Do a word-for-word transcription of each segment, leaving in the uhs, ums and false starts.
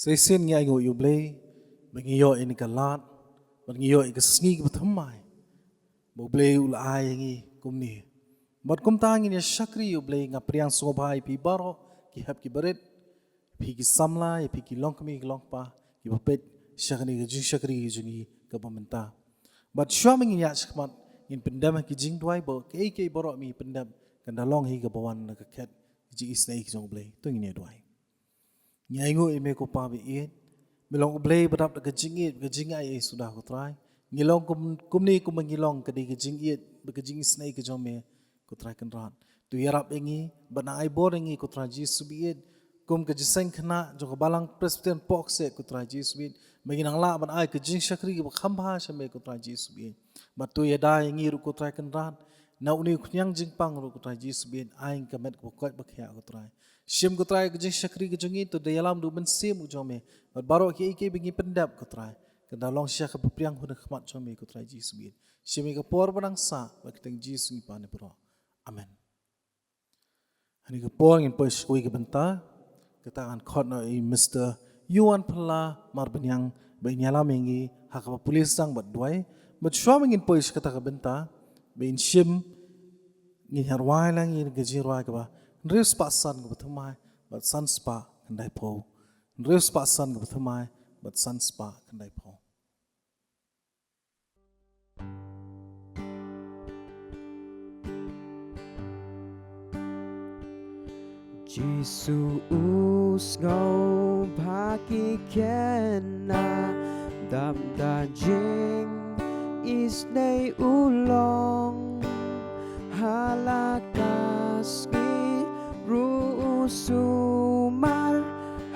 Sa shisien ngi ainguh ïa U Blei ba ngi ïoh ïa kane ka lad, ba ngi ïoh ïa ka sngi kaba thymmai ba U Blei u la ai ïa ngi kumne. Bad kumta ngin ïa shakri ïa U Blei. Nga pdiang sngewbha ïa phi baroh, ki hep ki barit, ïa phi ki samla, ïa phi ki longkmie ki longkpa kiba peit sha kane ka jingshakri ka jong ngi kaba mynta. Bad shuwa ba ngin ïaid shakhmat, ngin pyndem ha ki jingduwai, ba kaei kaei baroh ba ngi pyndem kan da long hi kaba wan na ka khet ka jingisynei ka jong U Blei. To ngin ïa duwai. Ngi ainguh ïa me ko Pa ba ïeit. Me long U Blei ba dap da ka jingïeit, ka jingai suda ko Trai. Ngi long kum, kumne kumba ngi long, ka dei ka jingïeit bad ka jingisynei ka jong me ko Trai Kynrad. To ïarap ïa ngi bad nang ai bor ïa ngi ko Trai Jisu ba ïeit, kum ka jingïaseng khynnah jong ka Balang Presbyterian Pohkseh ko Trai Jisu ba ïeit, ba ngin nang lah ban ai ka jingshakri kaba kham bha sha me ko Trai Jisu ba ïeit. Bad to ïada ïa ngi ruh ko Trai Kynrad, na une u khñiang jingpang ruh ko Trai Jisu ba ïeit, ai ka met kaba koit ba khiah ko Trai. Shim ko Trai ka jingshakri ka jong ngi, to da ïalam da u Mynsiem u jong me, bad baroh kiei kiei ba ngi pyndep ko Trai, kan da long sha kaba pdiang hun ha khmat jong me ko Trai Jisu ba ïeit. Shim ïa ka por ba dang sah, ha ka kyrteng Jisu ngi pan ïa baroh. Amen. Ha kane ka por ngin poi sha kawei ka bynta, kata ngan khot noh ïa i Mister Yuan Phylla Marbaniang ba in ïalam ïa ngi ha kaba pule sdang bad duwai. Bad shuwa ba ngin poi sha kata ka bynta ba in shim, ngin ïa rwai lang ïa ka jingrwai kaba hynriew spah san kaba thymmai bad san spah khyndaiphew. Hynriew spah san kaba thymmai bad san spah khyndaiphew. Jisu u sngewbha ki khynnah, dap da jingisynei u long. Ha la ka sngi ruh u sumar,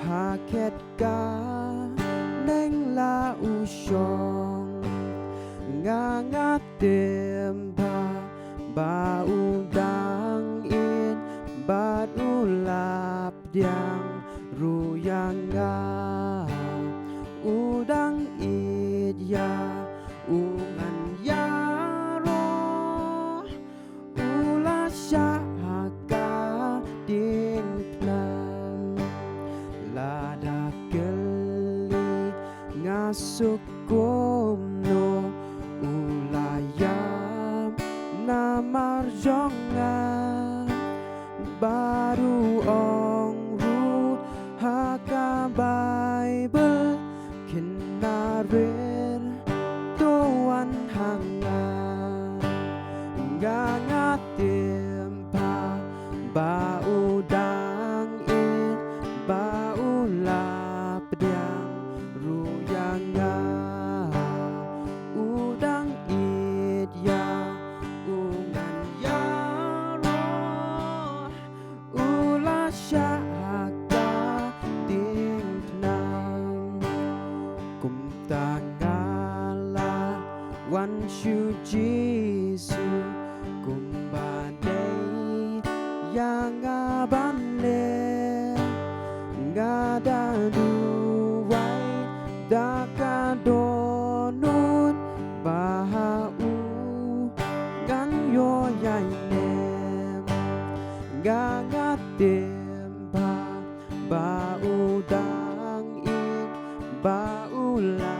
ha khet ka neng la u shong. Nga, nga tim bha ba u dang ïeit bad u la pdiang ruh ïa nga. U dang ïeit ïa u ngan ïaroh, u la shah ha ka diengphna. Lada kylli nga suk kumno, u la ïam namar jong nga. Bad u ong ruh ha ka Baibl, khynnah rit, to wan ha nga. Nga, nga tim bha ba u dang ïeit, ba u la pdiang ruh ïa nga. U dang ïeit ïa u ngan ïaroh, u la shah ha ka diengphna. Kumta nga la wan sha u Jisu, kumba dei ïa nga ban leh. Nga da duwai da ka dohnud ba ha u ngan ïoh ïaineh. Nga, nga tim bha ba u dang ïeit, ba u la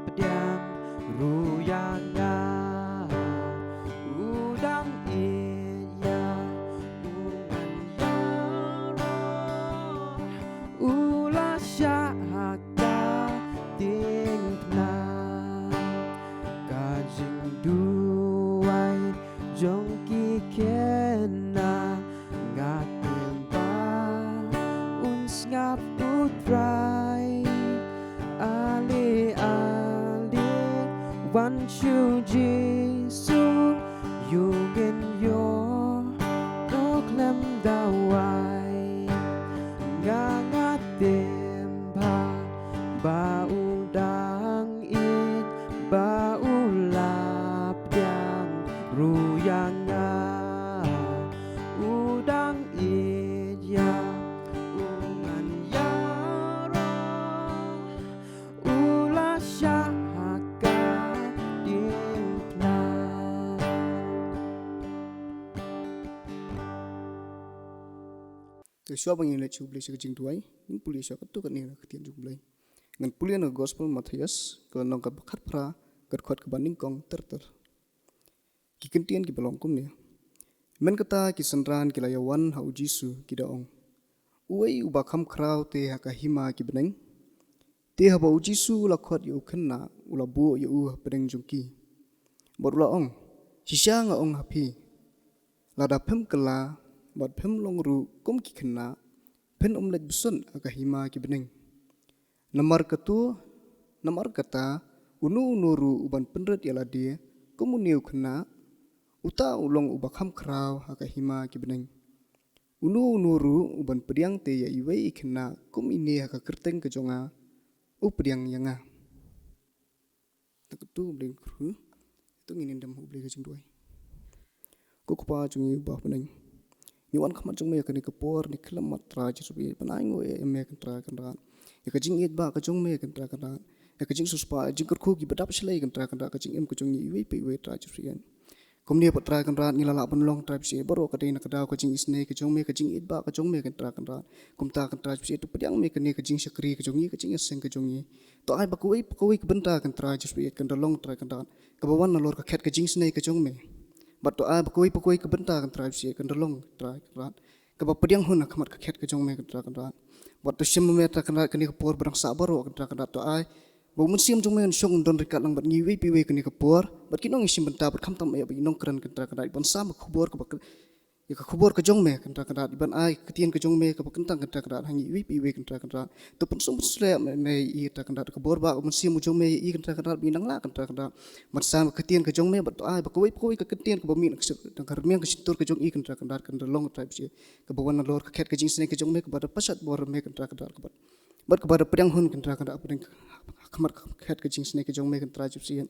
pdiang ruh ïa nga. U dang ïeit ïa u ngan ïaroh, u la shah ha ka diengphna. Ka jingduwai jong ki khynnah, nga tim ba un sngap u Trai. Ale, ale, wan sha u Jisu, ïoh ngin ïoh khlem da wai. Nga, nga tim bha ba u dang ïeit, ba u la pdiang ruh ïa nga. U dang ïeit ïa u ngan ïaroh, u la shah ha ka diengphna. Te shuwa ba ngin leit sha U Blei sha ka jingduwai, ngin pule shuwa katto katne na ka ktien jong U Blei. Ngan pule na ka Gospel Mathaios, ka lynnong kaba khatphra, ka dkhot kaba nyngkong ter ter. Ki kyntien kiba long kumne. Mynta kata ki synran ki la ïawan ha U Jisu, ki da ong: Uei uba kham khraw te ha ka hima ki bneng? Te haba U Jisu u la khot ïa u khynnah, u la buh ïa u hapdeng jong ki, bad u la ong: Shisha nga ong ha phi, lada phim kylla bad phim long ruh kum ki khynnah, phin ym leit bsut ha ka hima ki bneng. Namar kata, namar kata, uno uno ruh uban pynrit ïa lade kum une u khynnah, uta u long uba kham khraw ha ka hima ki bneng. Uno uno ruh uban pdiang te ïa iwei i khynnah kum ine ha ka kyrteng ka jong nga, u pdiang ïa nga. Te katto, U Blei un kyrkhu. Te ngin ïa dem ha U Blei ka jingduwai. Ko Kpa jong ngi uba ha bneng, ngi wan khmat jong me ha kane ka por, ngi khlem mat Trai Jisu, ban ai nguh ïa me Kynrad Kynrad, ïa ka jingïeit ba ka jong me Kynrad Kynrad, ïa ka jingsiewspah, ïa ka jingkyrkhu kiba dap shlei Kynrad Kynrad, ka jingim ka jong ngi iwei pa iwei Trai Jisu. Kumne pat Trai Kynrad, ngi la lah ban long Trai Jisu baroh ka dei na ka daw ka jingisynei ka jong me, ka jingïeit ba ka jong me Kynrad Kynrad. Kumta Kynrad Jisu, to pdiang me kane ka jingshakri ka jong ngi, ka jingïaseng ka jong ngi. To ai ba kawei pa kawei ka bynta Kynrad Jisu kan da long Trai Kynrad, kaba wan nalor ka khet ka jingisynei ka jong me. Bad to ai ba kawei pa kawei ka bynta Kynrad Jisu kan da long Trai Kynrad, kaba pdiang hun ha khmat ka khet ka jong me Kynrad Kynrad. Bad to shim me Trai Kynrad kane ka por ba dang sah baroh Kynrad Kynrad, to ai ba U Mynsiem jong me un shong un don ryngkat lang bad ngi iwei pa iwei kane ka por, bad ki nongïashim bynta bad khamtam ïa ba i nongkren Kynrad Kynrad, ban sam ka khubor kaba kren, ïa ka khubor ka jong me Kynrad Kynrad, ban ai ka ktien ka jong me kaba kyntang Kynrad Kynrad ha ngi iwei pa iwei Kynrad Kynrad. To pynsngewbha pynsleh me, me i Kynrad Kynrad, ka bor ba U Mynsiem u jong me i Kynrad Kynrad, ba ngi nang lah Kynrad Kynrad ban sam ka ktien ka jong me, bad to ai ba kawei pa kawei ka ktien kaba mih na ka shyn-, na ka rmiang ka shyntur ka jong i Kynrad Kynrad, kan da long Trai Jisu kaba wan nalor ka khet ka jingisynei ka jong me, kaba da pynshait bor me Kynrad Kynrad, kaba, bad kaba da pdiang hun Kynrad Kynrad, pdiang ha khmat ka khet ka jingisynei ka jong me Kynrad Jisu.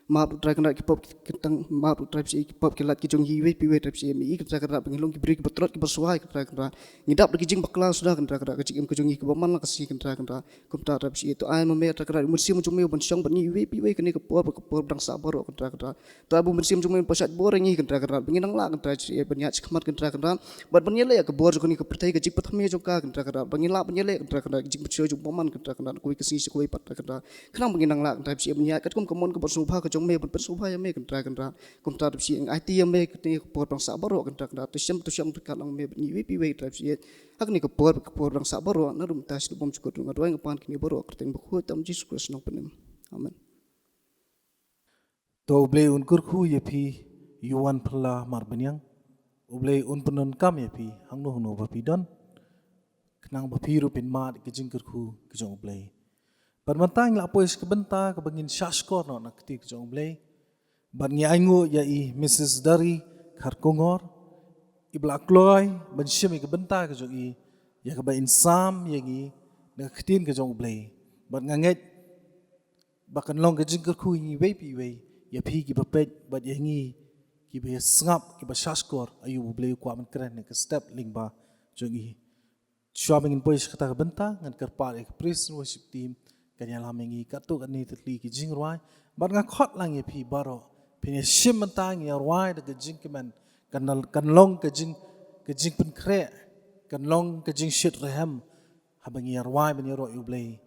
Map Trai Kynrad ki pop ki kyntang, map Trai Jisu ki pop ki lait ki jong ngi iwei pa iwei Trai Jisu, me i Kynrad Kynrad, ba ngin long ki briew kiba tlot kiba suai Kynrad Kynrad. Ngi dap da ki jingpakla suda Kynrad Kynrad, ka jingim ka jong ngi kaba man la ka sngi Kynrad Kynrad. Kumta Trai Jisu, to ai ma me Trai Kynrad, U Mynsiem jong me u ban shong bad ngi iwei pa iwei kane ka por, ka por ba dang sah baroh Kynrad Kynrad. To ai ba U Mynsiem jong me un pynshait bor ïa ngi Kynrad Kynrad, ba ngin nang lah Kynrad Jisu ban ïaid shakhmat Kynrad Kynrad, bad ban ïaleh ïa ka bor jong kane ka pyrthei ka jingpynthame jong ka Kynrad Kynrad, ba ngin lah ban ïaleh Kynrad Kynrad ka jingpynshoi jong u bymman Kynrad Kynrad, kawei ka sngi sha kawei pat Kynrad Kynrad. Khnang ba ngin nang lah Kynrad Jisu ban ïaid katkum ka mon kaba sngewbha ka jong me, ban pynsngewbha ïa me Kynrad Kynrad. Kumta Trai Jisu, aiti ïa me kane ka por ba dang sah baroh Kynrad Kynrad, to shim to shong ryngkat lang me bad ngi iwei pa iwei Trai Jisu. Ha kane ka por, ka por ba dang sah baroh, naduh mynta shaduh bym jukut, nga duwai nga pan kine baroh ha ka kyrteng bakhuid tam Jisu Khrist u nongpynim. Amen. To U Blei un kyrkhu ïa phi, ïa u wan phylla mar bniang. U Blei un pyndonkam ïa phi hangno hangno ba phi don, khnang ba phi ruh phin mad ïa ka jingkyrkhu ka jong U Blei. Bad mynta ngi la poi sha ka bynta kaba ngin shahshkor noh na ka ktien ka jong U Blei. Bad ngi ainguh ïa i Missus Dari Kharkongor, iba la kloi ban shim ïa ka bynta ka jong i, ïa kaba in sam ïa ngi na ka ktien ka jong U Blei. Bad nga ngeit ba kan long ka jingkyrkhu ïa ngi iwei pa iwei, ïa phi kiba peit bad ïa ngi kiba ïa sngap, kiba shahshkor, aïu U Blei u kwah ban kren ha ka step lyngba jong i. Shuwa ba ngin poi sha kata ka bynta, ngan kyrpad ïa ka praise and worship team kan ïalam ïa ngi katto katne tylli ki jingrwai. Bad nga khot lang ïa phi baroh, phin ïa shim bynta, ngi ïa rwai da ka jingkmen, kan, kan long ka jing, ka jingpynkhreh, kan long ka jingshit rhem haba ngi ïa rwai ban ïaroh ïa U Blei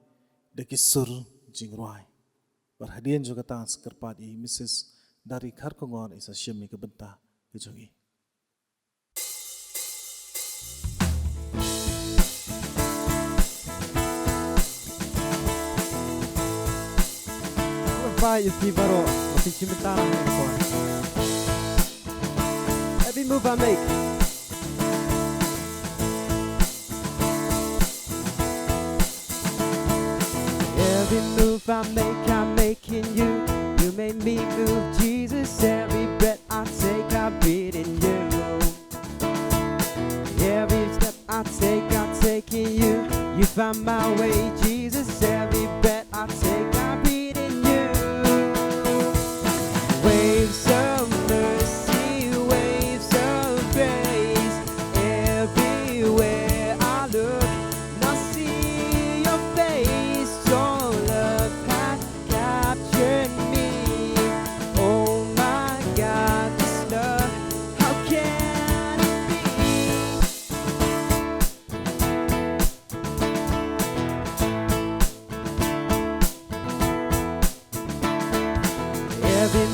da ki sur jingrwai. Bad hadien jong kata ngan sa kyrpad ïa i Missus Dari Kharkongor, i sa shim ïa ka bynta ka jong i. Bye, ïa phi baroh, phin shim bynta lang ha kane ka por. Every move I make. Every move I make, I make in you. You made me move, Jesus. Every breath I take, I breathe in you. Every step I take, I take in you. You find my way, Jesus. Every breath I take, I breathe in you. Waves of mercy, waves of grace. Everywhere I look, I see your face. Your love has captured me. Oh my God, this love, how can it be?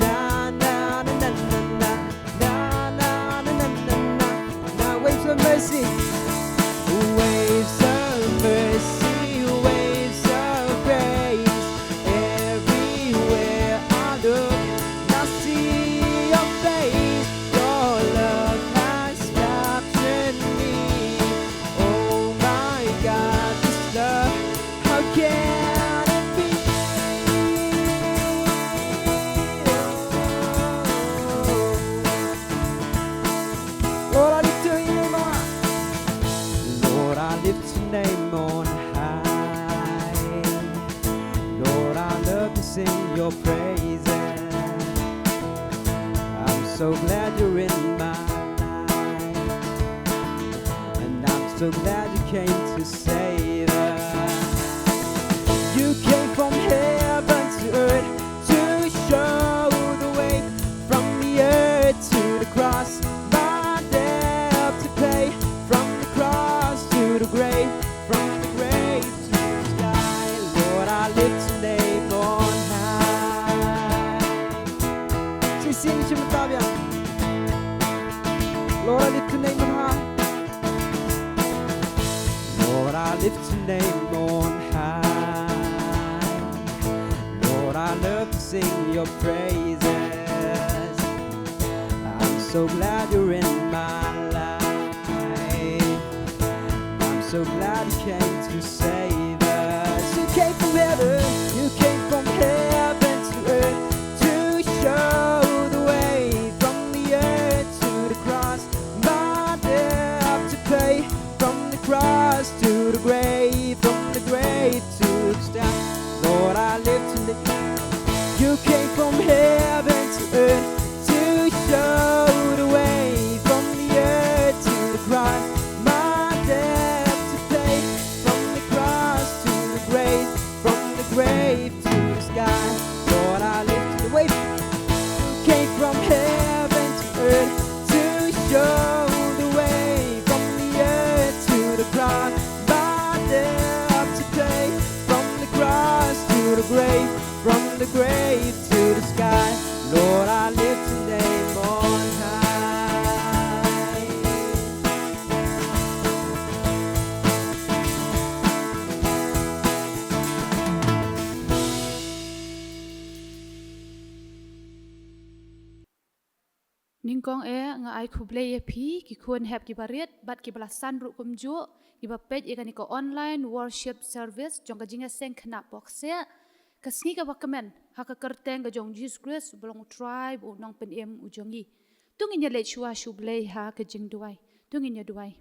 Na, na, na, na, na, na. Na, na, na, na, na, na, na. Now waves of mercy. Waves of mercy, waves of grace. Everywhere I look, I see your face. Your love has captured me. Oh my God, this love, how can it be? Lord, I lift your name on high. Lord, I lift your name on high. Lord, I love to sing your praises. I'm so glad you're in my life. And I'm so glad you came to save us. You came from heaven to earth to show the way. From the earth to the cross, my debt to pay. From the cross to the grave, from the grave to the sky. Lord, I lift your name on high. Sing, sing, sing, Lord, I lift your name on high. Lord, I lift your name on high. Lord, I love to sing your praises. I'm so glad you're in my life. I'm so glad you came to save us. You came from heaven, you came from heaven to earth to show the way. From the earth to the cross, my debt to pay. From the cross to the grave, from the grave to the sky. Lord, I lift your name. You came from heaven to earth to show the way. From the earth to the cross, my debt to pay. From the cross to the grave, from the grave to the sky. Lord, I lift the way. Came from heaven to earth to show the way. From the earth to the cross, my debt to pay. From the cross to the grave, from the grave to the sky. Lord, I lift your name on high. Nyngkong eh, nga ai khublei ïa phi ki khun hep kiba rit bad kiba la san ruh kumjuh, kiba peit ïa kane ka online worship service jong ka jingïaseng khynnah pok seh, ka sngi kaba kmen, ha ka kyrteng ka jong Jesus Christ, uba long u Trai bad u Nongpynim u jong ngi. To ngin ïa leit shuwa sha U Blei ha ka jingduwai. To ngin ïa duwai.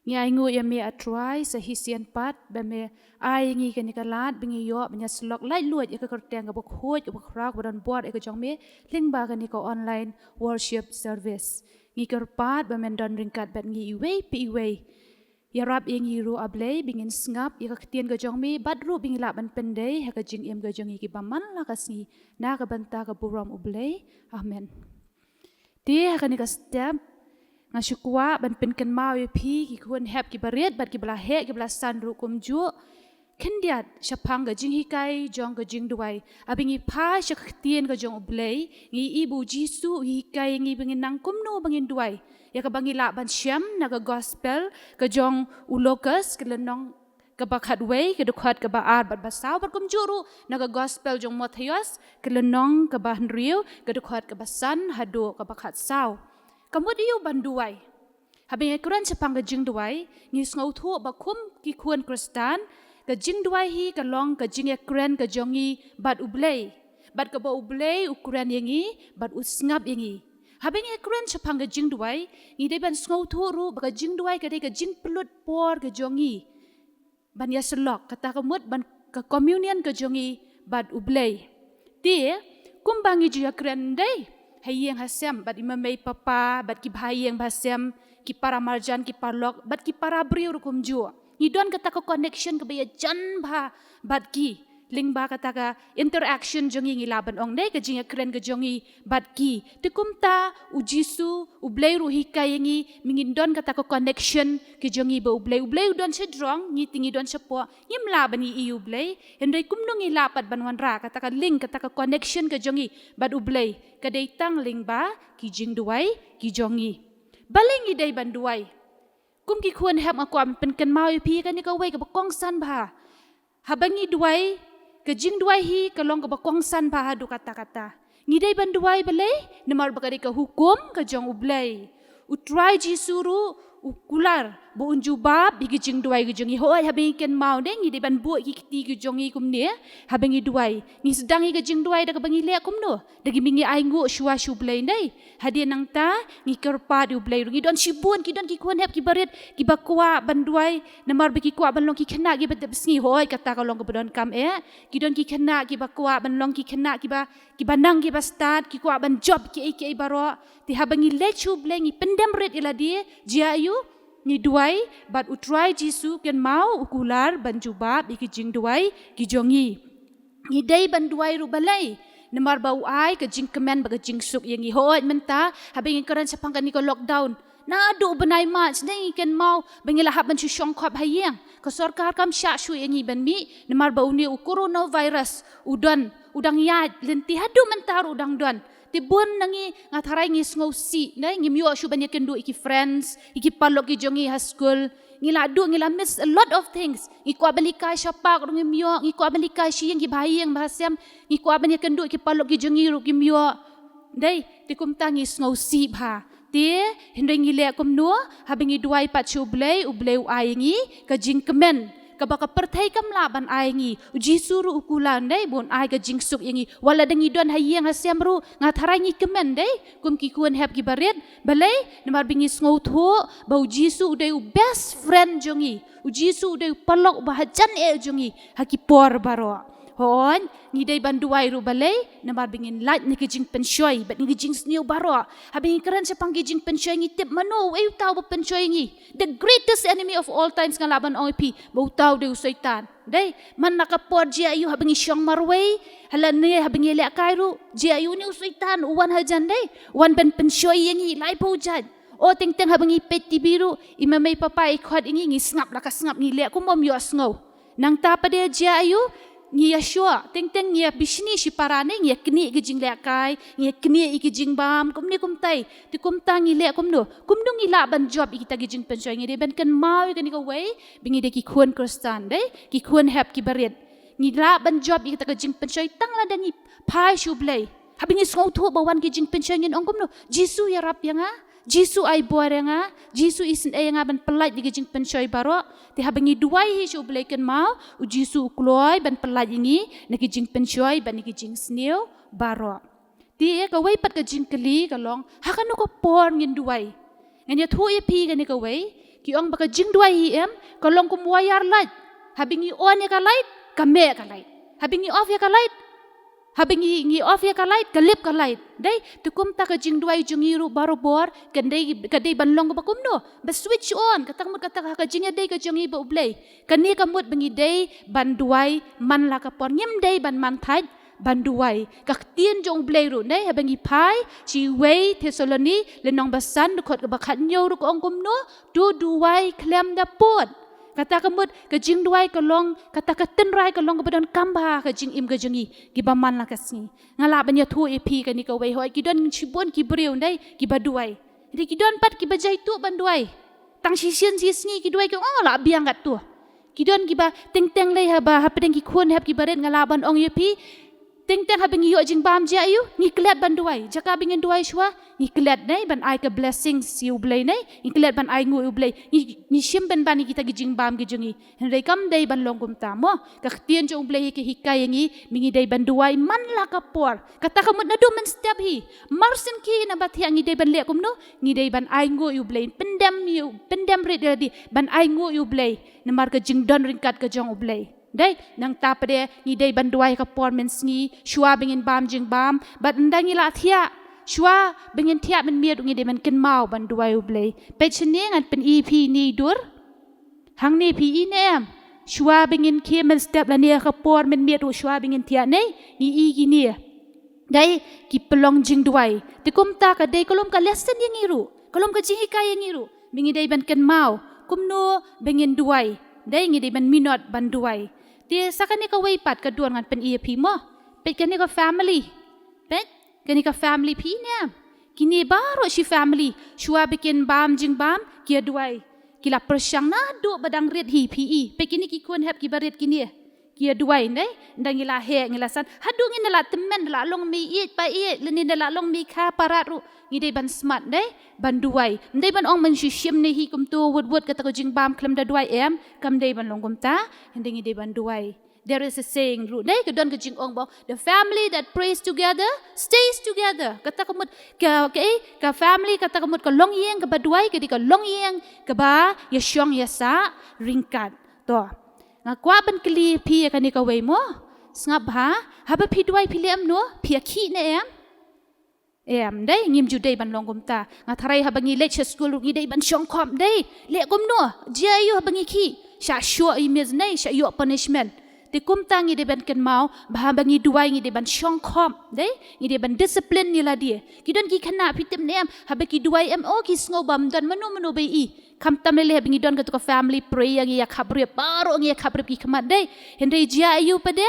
Ngi ainguh ïa me, A Trai, sa shisien pat, ba me ai ïa ngi kane ka lad ba ngin ïoh ban ïasyllok laitluid ïa ka kyrteng kaba khuid, kaba khraw, kaba don bor ïa ka jong me lyngba kane ka online worship service. Ngi kyrpad ba men don ryngkat bad ngi iwei pa iwei. Ïarap ïa ngi ruh, A Blei, ba ngin sngap ïa ka ktien ka jong me, bad ruh ba ngin lah ban pyndei ha ka jingim ka jong ngi kiba man la ka sngi, na ka bynta ka burom U Blei. Amen. Te ha kane ka step, nga shu kwah ban pynkynmaw ïa phi ki khun hep kiba rit bad kiba la heh, kiba la san ruh kumjuh, khyndiat shaphang ka jinghikai jong ka jingduwai. Haba ngi phai sha ka ktien ka jong U Blei, ngi ïohi ba U Jisu u hikai ïa ngi ba ngin nang kumno ba ngin duwai. Ïa kaba ngi lah ban shem na ka gospel ka jong u Lukas, ka lynnong kaba khatwei, ka dkhot kaba ar bad ba saw, bad kumjuh ruh na ka gospel jong u Mathaios, ka lynnong kaba hynriew, ka dkhot kaba san haduh kaba khatsaw. Ka mut aïu ban duwai? Haba ngi kren shaphang ka jingduwai, ngi sngewthuh ba kum ki khun Khristan, Ka jingduwai hi ka long ka jingïakren ka jong ngi bad U Blei, bad kaba U Blei u kren ïa ngi bad u sngap ïa ngi. Haba ngi ïakren shaphang ka jingduwai, ngi dei ban sngewthuh ruh ba ka jingduwai ka dei ka jingpynlut por ka jong ngi ban ïasyllok, kata ka mut ban ka communion ka jong ngi bad U Blei. Te kumba ngi ju ïakren dei ha ïing ha sem bad i mei i pa, bad ki bahaïing bahasem, ki para marjan, ki paralok, bad ki para briew ruh kumjuh. Ngi don kata ka connection kaba ïajan bha bad ki, lyngba kata ka interaction jong ngi, ngi lah ban ong dei, ka jingïakren ka jong ngi bad ki. Te kumta U Jisu U Blei ruh u hikai ïa ngi, ba ngin don kata ka connection ka jong ngi bad U Blei. U Blei u don shajrong, ngi te ngi don shapoh. Ngim lah ban ïohi ïa U Blei, hynrei kumno ngi lah pat ban wanrah kata ka link, kata ka connection ka jong ngi bad U Blei? Ka dei tang lyngba ki jingduwai ki jong ngi. Balei ngi dei ban duwai? Kum ki khun hep, nga kwah ban pynkynmaw ïa phi kane kawei kaba kongsan bha. Haba ngi duwai, ka jingduwai hi ka long kaba kongsan bha haduh katta katta. Ngi dei ban duwai balei? Namar ba ka dei ka hukum ka jong U Blei. U Trai Jisu ruh u kular ba un jubab ïa ki jingduwai ki jong ngi. Hooid, haba ngi kynmaw dei, ngi dei ban buh ïa ki kti ki jong ngi kumne haba ngi duwai. Ngi sdang ïa ka jingduwai da kaba ngi leh kumno? Da kaba ngi ainguh shuwa sha U Blei, dei? Hadien nangta ngi kyrpad ïa U Blei ruh. Ngi don shibun, ki don ki khun hep kiba rit kiba kwah ban duwai namar ba ki kwah ban long ki khynnah kiba tipsngi. Hooid, kata ka long kaba donkam eh. Ki don ki khynnah kiba kwah ban long ki khynnah kiba, kiba nang kiba stad, ki kwah ban jop kiei kiei baroh. Te haba ngi leit sha U Blei, ngi pyndem rit ïa lade, jia aiu? Ngi duwai, bad U Trai Jisu kynmaw u kular ban jubab ïa ki jingduwai ki jong ngi. Ngi dei ban duwai ruh balei? Namar ba u ai ka jingkmen bad ka jingsuk ïa ngi. Hooid, mynta haba ngi kren shaphang kane ka lockdown, naduh u bnai March, dei, ngi kynmaw ba ngi la hap ban shu shongkhop ha ïing. Ka sorkar kam shah shuh ïa ngi ban mih namar ba une u coronavirus u don, u dang ïaid lynti, haduh mynta ruh u dang don. Te bun na ngi, nga tharai ngi sngewsih, dei, ngim ïoh shuh ban ïakynduh ïa ki friends, ïa ki paralok ki jong ngi ha skul. Ngi la duh, ngi la miss a lot of things. Ngi kwah ban leit kai sha park ruh ngim ïoh, ngi kwah ban leit kai sha ïing ki bahaïing bahasem, ngi kwah ban ïakynduh ïa ki paralok ki jong ngi ruh ngim ïoh. Dei, te kumta ngi sngewsih bha. Te hynrei ngi leh kumno? Haba ngi duwai pat sha U Blei, U Blei u ai ïa ngi ka jingkmen kaba ka pyrthei kam lah ban ai ïa ngi. U Jisu ruh u kular, dei, ba un ai ka jingsuk ïa ngi. Wat la da ngi don ha ïing ha sem ruh, nga tharai ngi kmen, dei, kum ki khun hep kiba rit. Balei? Namar ba ngi sngewthuh ba U Jisu u dei u best friend jong ngi. U Jisu u dei u paralok ba hajan eh jong ngi ha ki por baroh. Hooid, ngi dei ban duwai ruh balei? Namar ba ngin lait na ki jingpynshoi bad na ki jingsniew baroh. Haba ngi kren shaphang ki jingpynshoi, ngi tip mano uei uta uba pynshoi ïa ngi? The greatest enemy of all times, nga lah ban ong ïa phi ba uta u dei u Soitan. Dei, man la ka por, jia aiu, haba ngi shong marwei, ha lane haba ngi lehkai ruh, jia aiu? Une u Soitan u wan hajan, dei, u wan ban pynshoi ïa ngi laiphew jait. O, teng teng haba ngi peit TV ruh, i mei i pa i khot ïa ngi, ngi sngap la ka sngap, ngi leh kum bym ïohsngew. Nangta pat de, jia aiu? Ngi ïashoh, teng teng ngi ïa bishni shipara, ne ngi ïa knieh ïa ki jinglehkai, ngi ïa knieh ïa ki jingbam, kumne kumtai. Te kumta ngi leh kumno? Kumno ngi lah ban jop ïa kita ki jingpynshoi? Ngi dei ban kynmaw ïa kane kawei, ba ngi dei ki khun Khristan, dei, ki khun hep kiba rit. Ngi lah ban jop ïa kita ki jingpynshoi tang lada ngi phai sha U Blei. Haba ngi sngewthuh ba wan ki jingpynshoi, ngin ong kumno? Jisu ïarap ïa nga, Jisu ai bor ïa nga, Jisu isynei ïa nga ban pyllait na ki jingpynshoi baroh. Te haba ngi duwai hi sha U Blei, kynmaw, U Jisu u kloi ban pyllait ïa ngi na ki jingpynshoi bad na ki jingsniew baroh. Te kawei pat ka jingkylli ka long, ha kano ka por ngin duwai? Ngan ïathuh ïa phi kane kawei, ki ong ba ka jingduwai hi em, ka long kum wire light. Haba ngi on ïa ka light, ka meh ka light. Haba ngi off ïa ka light, haba ngi, ngi off ïa ka light, ka lip ka light. Dei, te kumta ka jingduwai jong ngi ruh barabor ka dei, ka dei ban long kaba kumno? Ba switch on, kata ka mut kata ka, ka jingïadei ka jong ngi bad U Blei. Kane ka mut ba ngi dei ban duwai man la ka por, ngim dei ban man thait ban duwai. Ka ktien jong U Blei ruh, ne, haba ngi phai sha wei Thessaloni lynnong ba san, dkhot kaba khathynñiew ruh ka ong kumno? To duwai khlem da pud. Kata ka mut ka jingduwai ka long, kata ka tynrai ka long kaba donkam bha ha ka jingim ka jong ngi kiba man la ka sngi. Nga lah ban ïathuh ïa phi kane kawei, hooid, ki don shibun ki briew, ne, kiba duwai. Hynrei ki don pat kiba jaituh ban duwai. Tang shisien shisngi ki duwai, ki ong, oh, la biang katto. Ki don kiba teng teng lei, haba hapdeng ki khun hep kiba rit, nga lah ban ong ïa phi, Teng teng haba ngi ïoh jingbam jia ïa u, ngi klet ban duwai. Jaka ba ngin duwai shuwa, ngi klet, nai, ban ai ka blessing sha u Blei, nai. Ngi klet ban ai nguh ïa u Blei. Ngi, ngi shim ban ban ïa kita ki jingbam ki jong ngi. Hynrei kam dei ban long kumta mo. Ka ktien jong u Blei hi ka hikai ïa ngi, ba ngi dei ban duwai man la ka por. Kata ka mut naduh mynstep hi. Mar sien ki na ba thiah ngi dei ban leh kumno, ngi dei ban ai nguh ïa u Blei. Pyndem ïa u, pyndem rit ïa lade, ban ai nguh ïa u Blei. Namar ka jingdon ryngkat ka jong u Blei. Dei, nangta pat de ngi dei ban duwai ka por mynsngi, shuwa ba ngin bam jingbam, bad ynda ngi la thiah, shuwa ba ngin thiah mynmiet ngi dei ban kynmaw ban duwai u Blei. Peit shane ngan pyni phi ine i dur. Hangne phi i ne em. Shuwa ba ngin khie mynstep lane ka por mynmiet ruh shuwa ba ngin thiah ne, ngi i kine. Dei, ki pynlong jingduwai. Te kumta ka dei ka long ka lesson ïa ngi ruh. Ka long ka jinghikai ïa ngi ruh. Ba ngi dei ban kynmaw. Kumno ba ngin duwai. Dei ngi dei ban minot ban duwai. Te sa kane kawei pat ka don ngan pyni ïa phi mo. Peit kane ka family. Peit kane ka family phi ne em. Kine baroh shi family. Shuwa ba kin bam jingbam ki ïa duwai. Ki la pyrshang naduh ba dang rit hi phi i. Peit kine ki khun hep kiba rit kine. Ki ïa duwai, dei, ynda ngi la heh, ngi la san. Haduh ngin da la tymmen, da la long mei ïeit pa ïeit, lane da la long mei kha pa rat ruh. Ngi dei ban smat, dei, ban duwai. Ym dei ban ong ban shu shim ne hi kumto, wut wut kata ka jingbam khlem da duwai em, kam dei ban long kumta, hynrei ngi dei ban duwai. There is a saying ruh, dei, ka don ka jingong ba, "The family that prays together stays together." Kata ka mut, ka, ka, eh, ka family, kata ka mut ka longïing kaba duwai, ka dei ka longïing kaba ïa shong ïa sah ryngkat. To. Nga kwah ban kylli phi ïa kane kawei mo. Sngap bha, haba phi duwai phi leh kumno, phi ïa khih ne em? Em, dei, ngim ju dei ban long kumta. Nga tharai haba ngi leit sha skul ruh ngi dei ban shongkhop, dei. Leh kumno, jia ïa u haba ngi khih. Shah shoh i miss, dei, shah ïoh punishment. Te kumta ngi dei ban kynmaw, ba haba ngi duwai ngi dei ban shongkhop, dei. Ngi dei ban discipline ïa lade. Ki don ki khynnah phi tip ne em, haba ki duwai em, oh, ki sngew bym don mano mano ba i. Khamtam lei lei haba ngi don kato ka family prayer ngi ïa khaprip, baroh ngi ïa khaprip ki khmat, dei. Hynrei jia ïa u pat de,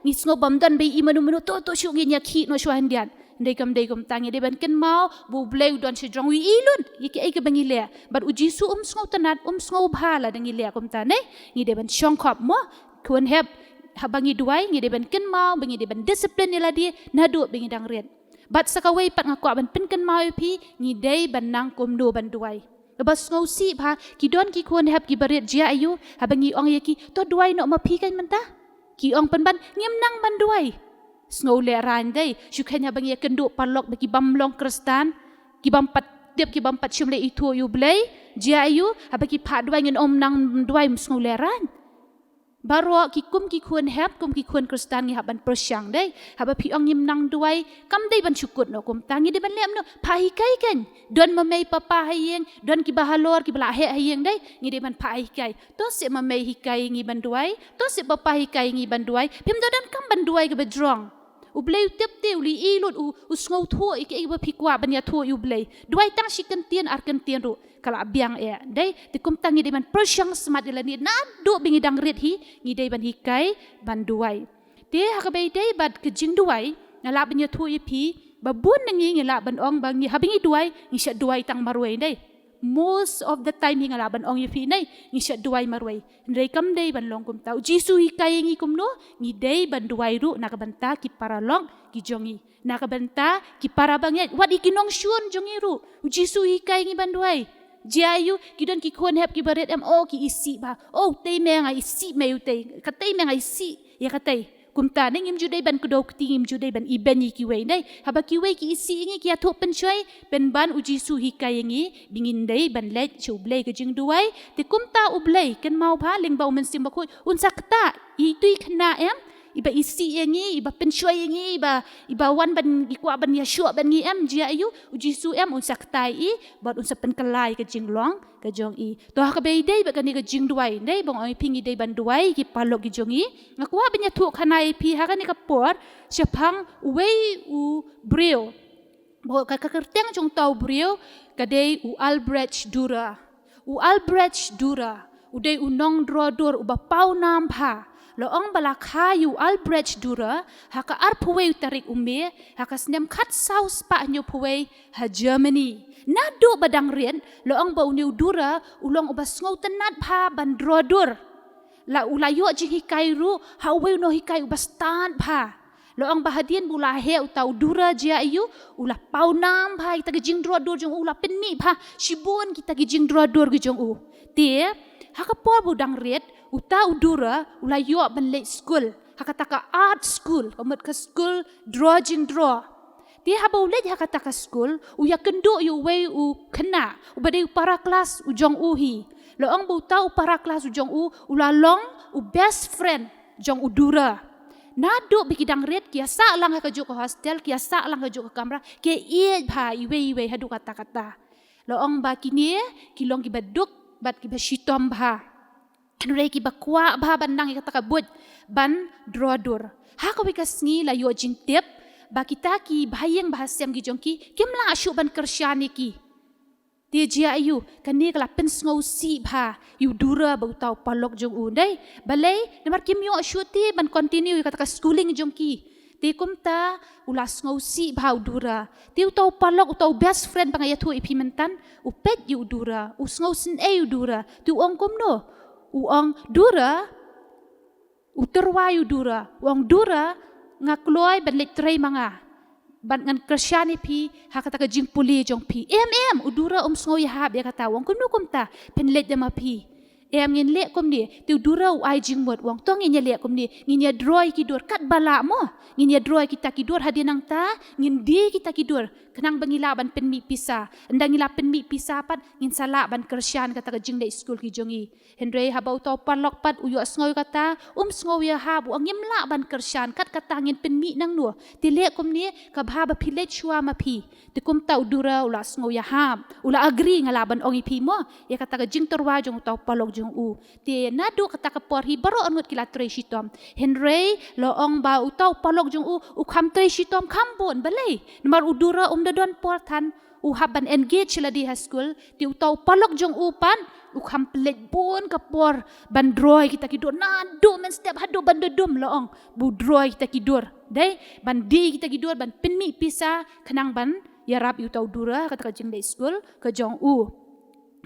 ngi sngew bym don ba i mano mano, to to shu ngi ïa khih noh shuwa hyndiat. Hynrei kam dei kumta, ngi dei ban kynmaw ba u Blei u don shajrong, u i lut ïa kiei kiba ngi leh. Bad u Jisu um sngewtynnat, um sngewbha lada ngi leh kumta, dei. Ngi dei ban shongkhop mo, khun hep, haba ngi duwai ngi dei ban kynmaw ba ngi dei ban discipline ïa lade naduh ba ngi dang rit. Bad sa kawei pat nga kwah ban pynkynmaw ïa phi, ngi dei ban nang kumno ban duwai. Kaba sngewsih bha, ki don ki khun hep kiba rit, jia ïa u, haba ngi ong ïa ki, to duwai noh ma phi kan mynta. Ki ong pynban, ngim nang ban duwai. Sngew lehraiñ, dei, shu kheiñ haba ngi ïa kynduh paralok ba ki bym long Khristan, ki bym pat tip, ki bym pat shim leh ithuh ïa u Blei, jia ïa u, haba ki phah duwai ngin ym nang duwai, sngew lehraiñ. Baroh ki kum ki khun hep, kum ki khun Khristan ngi hap ban pyrshang, dei. Haba phi ong ngim nang duwai, kam dei ban shu kut noh kumta, ngi dei ban leh kumno, phah hikai kan. Don ma mei papa ha ïing, don kiba halor, kiba la heh ha ïing, dei. Ngi dei ban phah hikai. To seh ma mei hikai ngi ban duwai, to seh papa hikai ngi ban duwai. Phim donkam ban duwai kaba jrong. U Blei u tip te, u li i lut, u, u sngewthuh ïa kiei kiba phi kwah ban ïathuh ïa u Blei. Duwai tang shi kyntien ar kyntien ruh ka la biang eh. Dei, te kumta ngi dei ban pyrshang smat ïa lade naduh ba ngi dang rit hi, ngi dei ban hikai ban duwai. Te ha kaba ïadei bad ka jingduwai, nga lah ban ïathuh ïa phi ba bun na ngi ngi lah ban ong ba ngi, haba ngi duwai, ngi shah duwai tang marwei, dei. Most of the time hi nga lah ban ong ïa phi, dei, ngi shah duwai marwei. Hynrei kam dei ban long kumta. U Jisu u hikai ïa ngi kumno, ngi dei ban duwai ruh na ka bynta ki paralok ki jong ngi. Na ka bynta ki para bangeit, wat ïa ki nongshun jong ngi ruh. U Jisu u hikai ïa ngi ban duwai. Jia ïa u, ki don ki khun hep kiba rit em, oh, ki isih bha. Oh, utei me nga isih me utei. Katei me nga isih ïa katei. Kumta, ne ngim ju dei ban kdew kti, ngim ju dei ban ibeiñ ïa kiwei, dei. Haba kiwei ki isih ïa ngi, ki ïathuh pynshoi, pynban u Jisu u hikai ïa ngi ba ngin dei ban leit sha u Blei ka jingduwai. Te kumta u Blei, kynmaw bha, lyngba u Mynsiem Bakhuid, un sa ktah ïa itu i khynnah em, iba isih ïa ngi, iba pynshoi ïa ngi, iba, iba wan ban, i kwah ban ïashoh bad ngi em, jia ïa u, u Jisu em, un sa ktah ïa i, bad un sa pynkylla ïa ka jinglong ka jong i. To ha kaba ïadei bad kane ka jingduwai, dei, ba nga ong ïa phi ngi dei ban duwai ïa ki paralok ki jong ngi. Nga kwah ban ïathuh khana ïa phi ha kane ka por shaphang uwei u briew. Ba ka, ka kyrteng jong uta u briew ka dei u Albrecht Dürer. U Albrecht Dürer u dei u nongdro dur uba paw nam bha. La ong ba la kha ïa u Albrecht Dürer ha ka arphew wei u tarik u May ha ka snem khatsaw spah hynñiew phew wei ha Germany. Naduh ba dang rit, la ong ba une u Dürer u long uba sngewtynnat bha ban dro dur. La u la ïoh jinghikai ruh ha uwei u nonghikai uba stad bha. La ong ba hadien ba u la heh uta u Dura, jia aiu, u la pawnam bha ïa kita ki jingdro dur jong u, u la pynmih bha shibun kita ki jingdro dur ki jong u. Te ha ka por ba u dang rit, uta u Dura u la ïoh ban leit skul ha kata ka art school, ka mut ka skul dro jingdro. Te haba u leit ha kata ka skul, u ïakynduh ïa uwei u khynnah uba dei u para klas u jong u hi. La ong ba uta u para klas u jong u u la long u best friend jong u Dura. Naduh ba ki dang rit, ki ïasah lang ha kajuh ka hostel, ki ïasah lang ha kajuh ka kamra, ki ïeit bha iwei iwei haduh katta katta. La ong ba kine ki long kiba duk bad kiba shitom bha. Hynrei kiba kwah bha ban nang ïa kata ka buit ban dro dur. Ha kawei ka sngi la ïoh jingtip ba kita ki bahaïing bahasem ki jong ki, kim lah shuh ban kyrshan ïa ki. Te jia aiu, kane ka la pynsngewsih bha ïa u Dura bad uta u paralok jong u, dei? Balei? Namar kim ïoh shuh te ban continue ïa kata ka schooling jong ki. Te kumta u la sngewsih bha u Dura. Te uta u paralok, uta u best friend ba nga ïathuh ïa phi mynta, u peit ïa u Dura, u sngewsynei ïa u Dura. Te u ong kumno? U ong, Dura, u tyrwa ïa u Dura, u ong, Dura, nga kloi ban leit trei ma nga, ban ngan kyrshan ïa phi ha kata ka jingpule jong phi. Em, em, u Dura um sngew ïahap ïa kata, u ong, kumno kumta, phin leit da ma phi? Em, ngin leh kumne. Te u Dura u ai jingmut, u ong, to ngin ïaleh kumne, ngin ïa dro ïa ki dur katba lah mo. Ngin ïa dro ïa kita ki dur, hadien nangta ngin die kita ki dur, khnang ba ngi lah ban pynmih pisa. Ynda ngi la pynmih pisa pat, ngin sa lah ban kyrshan kata ka jingleit skul ki jong ngi. Hynrei haba uta u paralok pat u ïohsngew ïa kata, um sngew ïahap, u ong, ngim lah ban kyrshan, kat kata ngin pynmih nangno? Te leh kumne, ka bha ba phi leit shuwa ma phi. Te kumta u Dura u la sngew ïahap, u la agree, nga lah ban ong ïa phi mo, ïa kata ka jingtyrwa jong uta u paralok jong u. Te naduh kata ka por hi baroh arngut ki la trei shitom. Hynrei la ong ba uta u paralok jong u u kham trei shitom kham bun. Balei? Namar u Dura um da don por than u hap ban engage lade ha skul. Te uta u paralok jong u pat u kham pynleit bun ka por ban dro ïa kita ki dur, naduh mynstep haduh ban da dum, la ong, ba u dro ïa kita ki dur. Dei, ban die ïa kita ki dur, ban pynmih pisa khnang ban ïarap ïa uta u Dura ha kata ka jingleit skul ka jong u.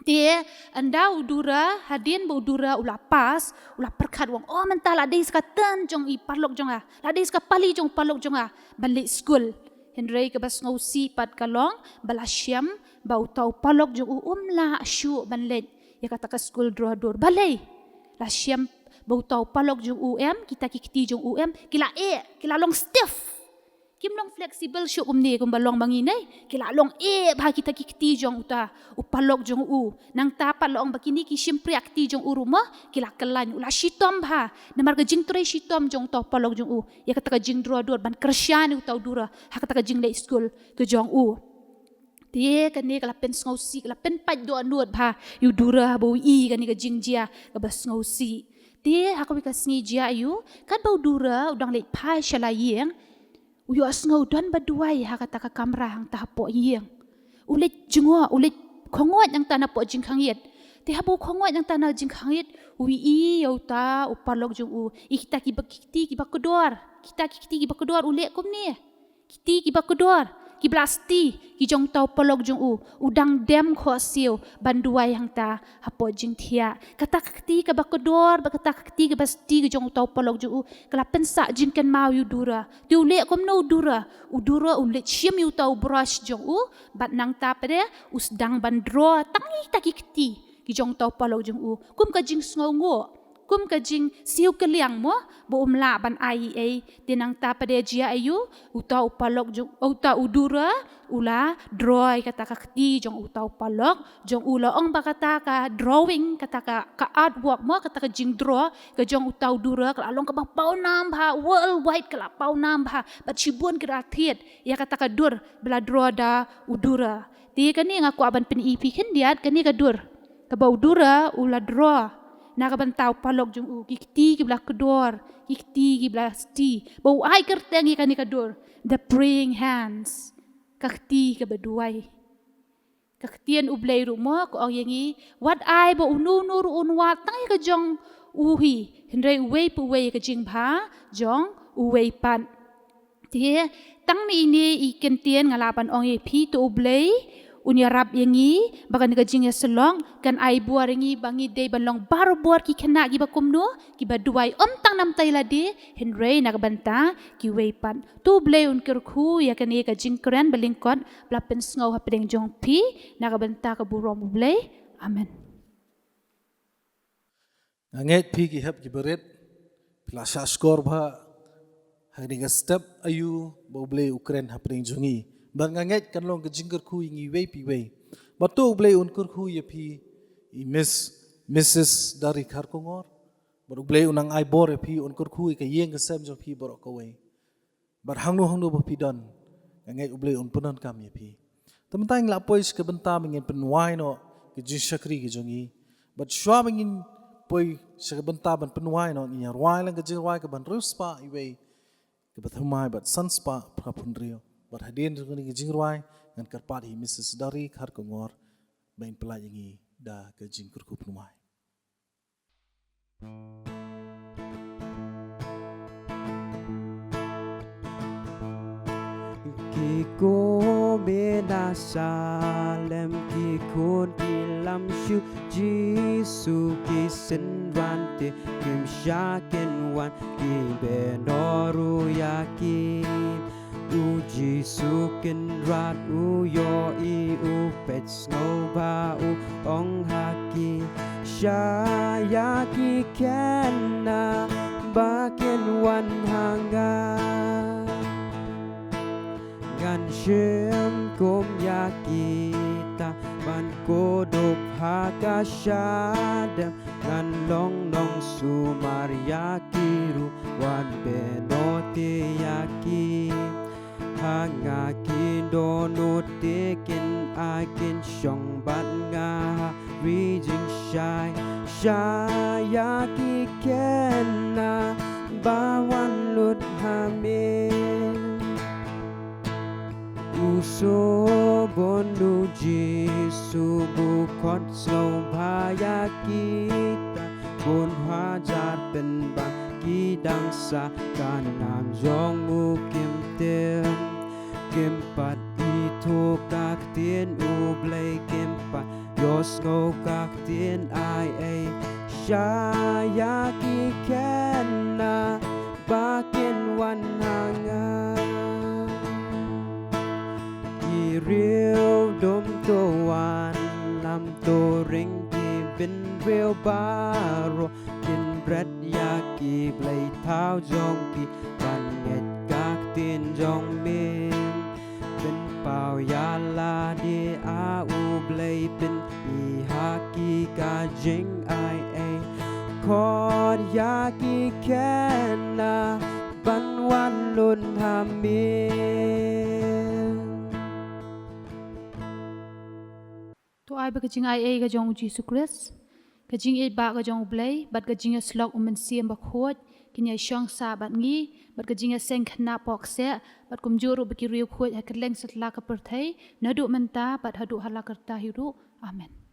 Te ynda u Dura, hadien ba u Dura u la pass, u la pyrkhat, u ong, o, mynta la dei sa ka turn jong i paralok jong nga, la dei sa ka pali jong u paralok jong nga ban leit skul. Hynrei kaba sngewsih pat ka long ba la shem ba uta u paralok jong u um lah shuh ban leit ïa kata ka skul dro dur. Balei? La shem ba uta u paralok jong u, em, kita ki kti jong u, em, ki la eh, ki la long stiff. Kim long flexible shuh kumne kumba long ma ngi, ne? Ki la long eh bha kita ki kti jong uta u paralok jong u. Nangta pat la ong ba kine ki shympriah kti jong u ruh mo, ki la kyllaiñ, u la shitom bha. Namar ka jingtrei shitom jong uta u paralok jong u ïa kata ka jingdro dur ban kyrshan ïa uta u Dura ha kata ka jingleit skul ka jong u. Te kane ka la pynsngewsih, ka la pynpait dohnud bha ïa u Dura haba u i kane ka jingjia kaba sngewsih. Te ha kawei ka sngi, jia aiu, katba u Dura u dang leit phai sha la ïing, u ïohsngew don ba duwai ha kata ka kamra hangta hapoh ïing. U leit jngoh, u leit khongoit nangta napoh jingkhangit. Te haba u khongoit nangta na jingkhangit, u i ïa uta u paralok jong u, i kita kiba, ki kti kiba kdor, kita ki kti kiba kdor, u leh kumne. Kti kiba kdor, kiba la sti, ki jong uta u paralok jong u, u dang dem khohsiew ban duwai hangta hapoh jingthiah. Kata ka kti kaba kdor bad kata ka kti kaba sti ki jong uta u paralok jong u ka la pynsah jingkynmaw ïa u Dura. Te u leh kumno u Dura? U Dura u leit shim ïa uta u brush jong u bad nangta pat de u sdang ban dro tang ïa kita ki kti ki jong uta u paralok jong u, kum ka jingsngewnguh, kum ka jingsiew kylliang mo, ba um lah ban ai ei ei. Te nangta pat de, jia aiu, uta u paralok jong, uta u Dura u la dro ïa kata ka kti jong uta u paralok jong u. La ong ba kata ka drawing, kata ka, ka artwork mo, kata ka jingdro ka jong uta u Dura ka la long kaba pawnam bha, worldwide ka la pawnam bha. Bad shibun ki la thied ïa kata ka dur ba la dro da u Dura. Te kane nga kwah ban pyni ïa phi khyndiat, kane ka dur kaba u Dura u la dro na ka bynta u paralok jong u, ki kti kiba la kdor, ki kti kiba la sti, ba u ai kyrteng ïa kane ka dur The Praying Hands, ka kti kaba duwai. Ka ktien U Blei ruh mo ka ong ïa ngi, wat ai ba uno uno ruh un wad tang ïa ka jong u hi, hynrei uwei pa uwei ïa ka jingbha jong uwei pat. Te tang na ine i kyntien nga lah ban ong ïa phi, to U Blei Un ïarap ïa ngi ba kane ka jingïasyllok kan ai bor ïa ngi ba ngi dei ban long barabor ki khynnah kiba kumno, kiba duwai ym tang namar ïa lade, hynrei na ka bynta kiwei pat. To U Blei un kyrkhu ïa kane ka jingkren ba lyngkot ba la pynsngew hapdeng jong phi, na ka bynta ka burom U Blei. Amen. Nga ngeit phi ki hep ki barit phi la shah shkor bha ha kane ka step aïu ba U Blei u kren hapdeng jong ngi. Bad nga ngeit kan long ka jingkyrkhu ïa ngi iwei pa iwei. Bad to U Blei un kyrkhu ïa phi i Miss, Missus Dari Kharkongor. Bad U Blei un nang ai bor ïa phi, un kyrkhu ïa ka ïing ka sem jong phi baroh kawei. Bad hangno hangno ba phi don, nga ngeit U Blei un pyndonkam ïa phi. Te mynta ngin lah poi sha ka bynta ba ngin pynwai noh ka jingshakri ka jong ngi. Bad shuwa ba ngin poi sha ka bynta ban pynwai noh, ngin ïa rwai lang ka jingrwai kaban riewspah iwei, kaba thymmai bad sanspah phra phew hynriew. Bad hadien jong kane ka jingrwai ngan kyrpad ïa i Missus Dari Kharkongor ba in pyllait ïa ngi da ka jingkyrkhu pynwai. Ki kmie na Salem ki khun ki lam shuh, Jisu ki synran te kim shah kin wan, ki beh noh ruh ïa ki. U Jisu Kynrad u ïohi, u peit sngewbha, u ong ha ki, shah ïa ki khynnah ba kin wan ha nga. Ngan shim kum ïa kita ban kdup ha ka shadem, ngan long nongsumar ïa ki ruh, wat beh noh te ïa ki. Ha nga ki dohnud te kin ai, kin shong bad nga ha ri jingshai. Shah ïa ki khynnah ba wan lut ha me. U Sohbun U Jisu u khot sngewbha ïa kita, bun hajar pynban ki dang sah, ka nam jong u kim tim. Kim pat ithuh ka ktien U Blei, kim pat ïohsngew ka ktien ai ei. Shah ïa ki khynnah ba kin wan ha nga. Ki riew dum to wan lam, to ring ki bynriew baroh, kin bret ïa ki blei thaw jong ki, ban ngeit ka ktien jong me. Pynpaw ïa lade, A U Blei, pyni ha ki ka jingai ei. Khot ïa ki khynnah ban wan lut ha me. To ai ba ka jingai ei ka jong U Jisu Khrist, ka jingïeit ba ka jong U Blei, bad ka jingïasyllok U Mynsiem Bakhuid, kin ïa shong sah bad ngi, bad ka jingïaseng khynnah pokseh, bad kumjuh ruh bad ki riewkhuid ha kylleng satlak ka pyrthei, naduh mynta bad haduh hala karta hi ruh. Amen.